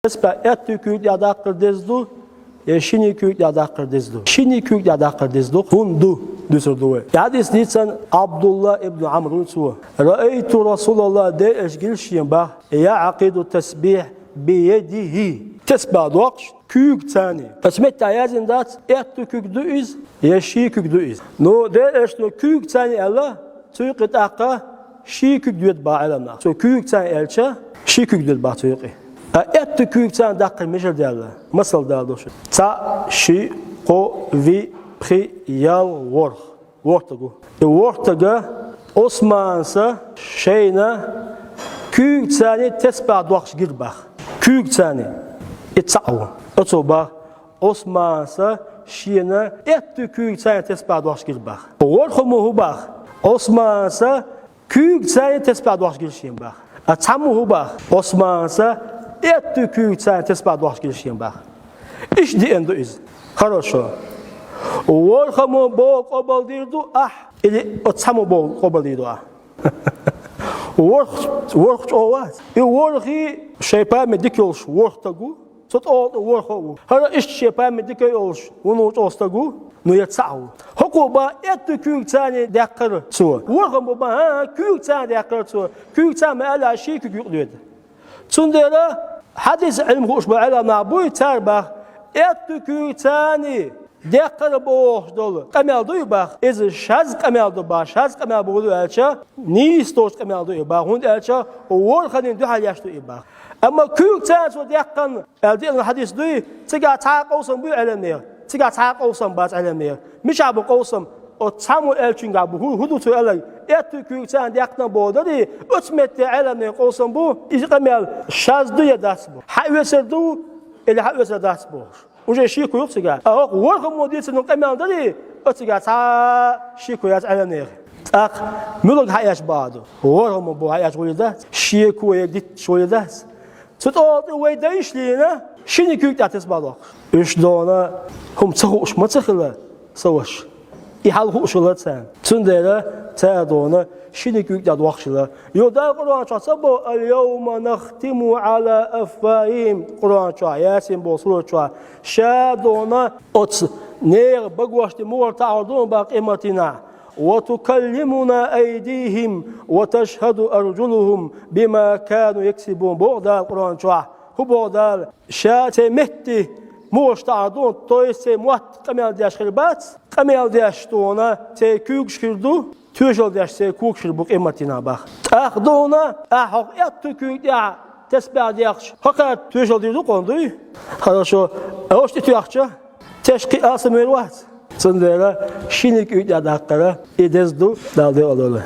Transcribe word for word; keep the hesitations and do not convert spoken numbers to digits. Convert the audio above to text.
Тесбихь аьтту куьйга тӀехь даккхар деза ду, я шина куьйга тӀехь даккхар деза ду? Шина куьйга тӀехь даккхар деза ду. ХӀунда ду, дуьйцур ду вай. И хьадис дийцина Ӏабдулла ибн Ӏамр ву цо. «Раайту Расулаллах», Делан Элча гира шена бах, «яӀкъиду тасбихь биядихи». Тесбихь доккхуш куьйгаца. Оцу меттехь яздина дац, аьтту куьг ду иза, я ши куьг ду иза. Ну, Делан Элчано куьйгаца аьлла, цу юкъе тӀаккха ши куьг доьду бах Ӏеламнаха. Цо куьйгаца аьлча, ши куьг доьду бах цу юкъе. А аьтту куьйгаца даккхар мичара даьлла? Масал дала ду шуна. Цхьаъ, шиъ, кхоъ, виъ, пхиъ, ялх, ворхӀ. ВорхӀ стаг ву. И ворхӀ стага Ӏусманас шайна куьйгаца тесбихь доккхуш гира бах. Куьйгаца. И цхьаъ ву. Оцо бах, Ӏусманас шена аьтту куьйгаца тесбихь доккхуш гира бах. ВорхӀаммо хӀун бах? Ӏусманас куьйгаца тесбихь доккхуш гира шена бах. А цхьаммо хӀун бах? Ӏусманас аьтту куьйгаца тесбихь доккхуш гира шена бах. Иштта деана ду иза. Хорошо. ВорхӀаммо боху къобалдийр ду ахь, или оцу цхьаммо боху къобалдийр ду ахь? ВорхӀ, ворхӀ чӀогӀа вац. И ворхӀе шайн память дика йолуш ворхӀ стаг ву, цу тӀе ворхӀ а ву. ХӀара иштта шен память дика йолуш вуно чӀогӀа стаг ву, ну я цхьаъ ву. ХӀокхо бах аьтту куьйгаца даьккхира цо. ВорхӀаммо бах, хӀан, куьйгаца даьккхира цо. Куьйгаца ма аьлла, ши куьг юкъа доьду. Цундела хьадис Ӏилма хууш болу Ӏеламнах буй, цара бах, аьтту куьйгаца даьккхира бохуш долу къамел дуй бах, иза шаз къамел ду бах, шаз къамел бохург ду аьлча, нийса долчу къамел ду и бах, хӀунда аьлча ворхӀанна дуьхьал еш ду и бах. Амма куьйгаца цо даьккхина аьлла деана хьадис дуй, цигахь цхьа а къовсам буй Ӏеламнехан? Цигахь цхьа а къовсам бац Ӏеламнехан. Мичахь бу къовсам? Оцу цхьаммо аьллачуьнгахь бу. ХӀун, хӀун ду цо аьлларг? Аьтту куьйгаца даьккхина боху дале, оцу метте Ӏеламнехан къовсам бу, иза къамел шаз ду я дац бу, хьаоьцур ду или хьаоьцур дац бохуш. Уже шеко ю-кх цигахь. А хӀокху ворхӀаммо дийцина къамел дале, оцигахь цхьа а шеко яц Ӏеламнехан. ТӀаккха муьлхарг хьаэцча бакъ ду? ВорхӀаммо боху хьаэцча гӀоле дац? Шеко ян дитташ гӀоле дац? Цу тӀе вай дайша лийна, шина куьйга тӀехь тесбихь доккхуш. Уьш дона хӀума ца хууш ма ца хилла, сан ваша. И хьал хууш хилла царна. Цундела цара дона шина куьйга тӀехь доккхуш хилла. Йо, Дала Къуръан чохь ца боху: «Ал-йовма нахтиму Ӏала афвахӀихим». Къуръан чохь, Ясин боху сурат чохь. Ша дона оцу нехан багошна тӀе мухӀар таӀор ду бах къематдийнахь. «Ва тукаллимуна айдихим, ва ташхӀаду аржулухум бима кану яксибун», боху Дала Къуръан чохь. ХӀун боху Дала? Ша церан метта мухӀарш таӀор ду, то есть церан мотт къамел деш хир бац, къамел деш дона церан куьйгаш хир ду, тоьшалла деш церан когаш хир бу къематдийнахь бах. ТӀаккха дона ахьа хӀокху аьтту куьйга тӀехь тесбихь дехча, хӀокхара тоьшалла дийр ду кхунна, дуй? Хорошо. Оцу тӀе тоьхча, тешна кхин алсам вер вац. Цундела шина куьйга тӀехь даккхар, и деза ду, Дала декъал дойла.